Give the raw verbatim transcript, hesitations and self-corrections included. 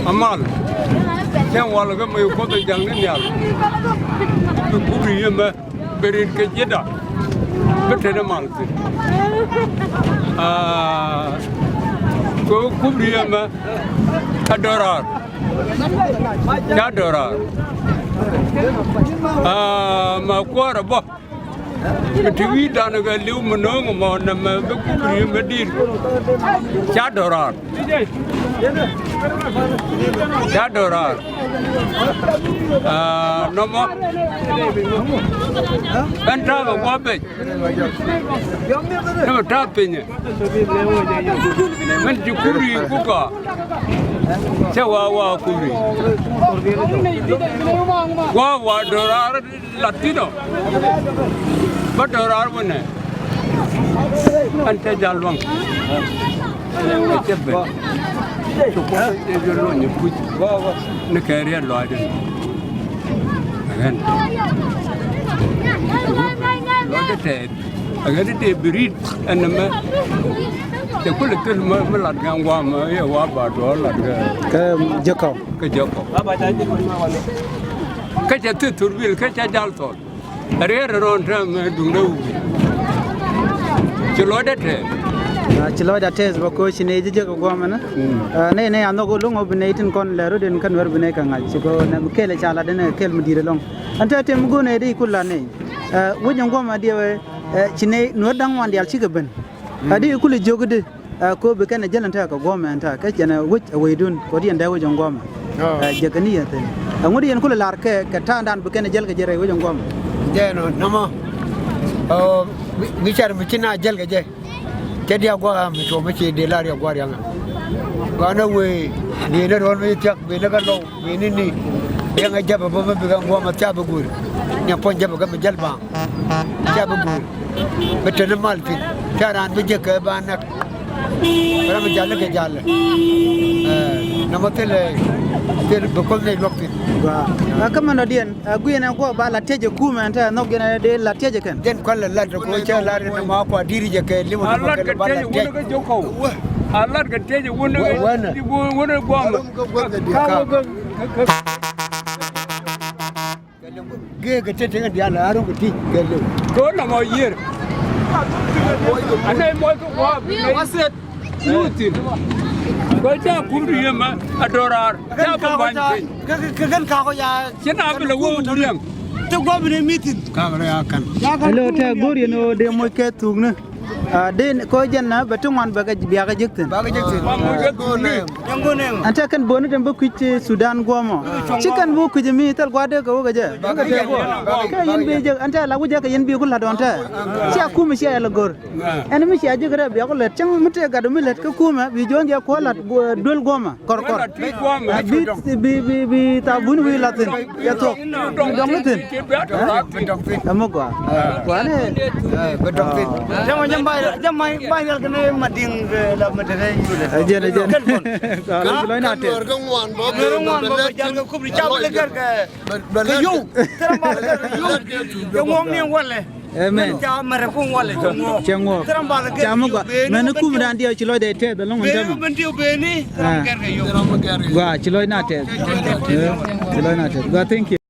Amal. Cäŋ walɛ kä mëë Kuoth ɛ jaŋ ni nhial. Bi kubri yemɛ, bi rin kɛ ji̱da, bi te ni mal thi̱n. Aa, kɛ kubri yemɛ, a do̱raar. Ca do̱raar. Aa, ma kuäärä bä. Ti wi̱i̱ danɛ kɛ li̱w mi no̱o̱ŋ mɔ nɛmɛ bi kubri mi di̱i̱t. Ca do̱raar. Ca do̱raar. Aa, nɔmɔ. Ɛn ta̱a̱ kɛ gua̱a̱p piny. Nɛmɛ ta̱a̱ pinyɛ. Mɛn ci kubri kukɔ. Cɛ wa wa kubri. Wa wa do̱raar. Lat thi̱n ɔ. Bä do̱raar wänɛ. Ɛn te jal luaŋ. Ɛ cɛ ben. Cu kuɔth ɛ jɛ luɔny ɛ kuc. Ni kɛ riɛt lɔaacdɛ. Ɛ ɣän. Lɔcdɛ tɛɛth. Ɛ ɣän i̱ dee bi ri̱t ɛn ɛmɛ. Cɛ kulɛ thil mi, mi lat gɛn guam, ɛ yɛ wa ba duɔl lat gɛn. Kɛ Jacob. Kɛ Jacob. Kä cɛ thil thurbil, kä cɛ jal thɔl. Riet rɔn tɛm duŋdɛ wi̱i̱. Ci lɔcdä tɛth. Ah, ci lɔcdä tɛth bä ko̱ ci nɛy ji̱ jek ɛ guɔmɛ ni. Mm. Ah, nɛy nɛy a nhɔk lo̱ŋ ɔ bi nɛy tin kɔn lɛ rot in kä Nuɛr bi nɛy kɛ ŋa̱c. Ci kɔ nɛ mi kɛl ɛ ca lat in ɛ kɛl mi di̱i̱t ɛlɔ̱ŋ. Ɛn tɛth tɛm mi go̱o̱r nɛy di kul la nɛy. Ah, wec in guɔmɛ diɛw ɛ, ci nɛy Nuɛr da̱ŋ wan diaal cikɛ ben. Mm. Ah, di kul jiök di. Ɛ, ko bi kɛn ɛ jäl ɛn tɛk kɛ guɔmɛ ɛn tɛk, kä cɛn ɛ wec ɛ wecdun, kɔ di ɛn dee wec ɛn guɔmɛ. Ɛ, jɛ kɛ ni yɛn thi̱n. Ɛŋu di yɛn kulɛ lar kɛ, kɛ ta̱a̱ŋdan bi kɛn ɛ jäl kɛ jɛ rɛy wec ɛn guɔmɛ. Jɛ nɔ, nɔmɔ. Ɔ, bi, bi car mi ci na jäl kɛ jɛ. Cɛ diak gua̱a̱k am mi cuɔ mi ci dee lar yɛ gua̱a̱r yaŋ am. Gua̱a̱n ɛ wee, dee ni rɔ̱l mi thiak, bi ni kɛ lɔw. Bini ni, bini ŋa jäpɛ bä mi bikɛ ŋuɔmɛ thiap bi guur. Ni puɔ̱ny jäpɛ kä mi jäl baŋ. Thiap bi guur. Bi te ni mal thi̱n. Ca raan bi jek kɛ ba näk. Ram mi jal ni kɛ jal. Ɛ, nɔmɔ thilɛ, thil bi kuoth ni luɔk thi̱n. Gua. Ɛ, kä mɛn dɔ̱diɛn, ɛ, guiɛn ɛ guɔ ba la tiec ɛ kumɛ ɛn te nhɔk jɛn ɛ dee la tiec ɛ kɛn. Jɛn kuan la lat ɛ kuɔ cɛ lat ɛ nɔmɔ a kua diri jɛ kɛ limu nɔmɔ kɛ la ba la tiec. A lat kɛ tiec ɛ wun ɛ wun ɛ guɔ. Ka wä gɛ Gee kɛ te teŋɛ diaal a rɔ̱ kɛ ti kɛ leu. Kɛ ɣöö nɔmɔ yiër. Anɛ mɔc kɛ gua̱a̱p ni thi̱n. Kɛ ca kum ti yemɛ a do̱raar. Ca kɛ ba̱ny piny. Kɛ kɛn kakɔ ya. Ci na bi lɛ wä wuriɛŋ. Te gua̱a̱p ni mi thi̱n. Kakɔ rɔ ya ka̱n. Hello, te go̱r yɛn ɣöö dee moc kɛ thuk ni. Ah, den kɔ jɛn na bɛ ti ŋuan bɛ kɛ biakɛ jek thi̱n. Bakɛ jek thi̱n. Ɛn tɛ kɛn boni tɛn bä kui̱c, eh, Sudan guɔmɔ. Ci kɛn bä kui̱c mi thil gua̱dɛ kɛ wä kɛ jɛ. Kɛ yɛn bi jek ɛn tɛ la wä jɛ kɛ yɛn bi ku lat ɔn tɛ. Cia kum cia yɛ lɛ gor. Ɛn mi cia jek rɛ biakɛ lɛt cäŋ mi tɛ gat mi lɛt kä kumɛ bi juɔ̱n jɛ kuɔ lat, eh, duel guɔmɔ. Kɔr kɔr. Bi, bi, bi, bi thabuni wi̱i̱ lath thi̱n. Cɛ thuɔ̱k. Dɔ̱ŋ ni thi̱n. Ɛ mi gɔaa. Gɔaa ni. Ɛ, bi dɔ̱ŋ thi̱n. Jɛ mɔ, jɛ mɔ, jɛ mɔ, mɔ riɛl kɛn Madiŋ, ɛ, la mɛ tekɛ yulɛ. Ɛ jɛn, ɛ jɛn. Kɛn kɔn. Kɛn lɔc na tɛth. Kɛn ŋuan bä bɛ jal kɛ kubri ca bä lɛ kɛr kɛ. Kɛ yio̱w. Tɛrɛ ma lɛ kɛr kɛ yio̱w. Kɛ ŋuɔ̱ŋ ni walɛ. Amen. Ca mɛrɛ kuŋ walɛ cɛ ŋuɔ̱k. Cɛ ŋuɔ̱k. Ca mi gɔaa. Mɛn ni kum dan diɛw ci lɔcdɛ tɛth ɛlɔ̱ŋ ɛn tɛmɛ. Beni ben diw beni. Ah. Gɔaa ci lɔc na tɛth. Eh, ci lɔc na tɛth. Gɔaa, thank you.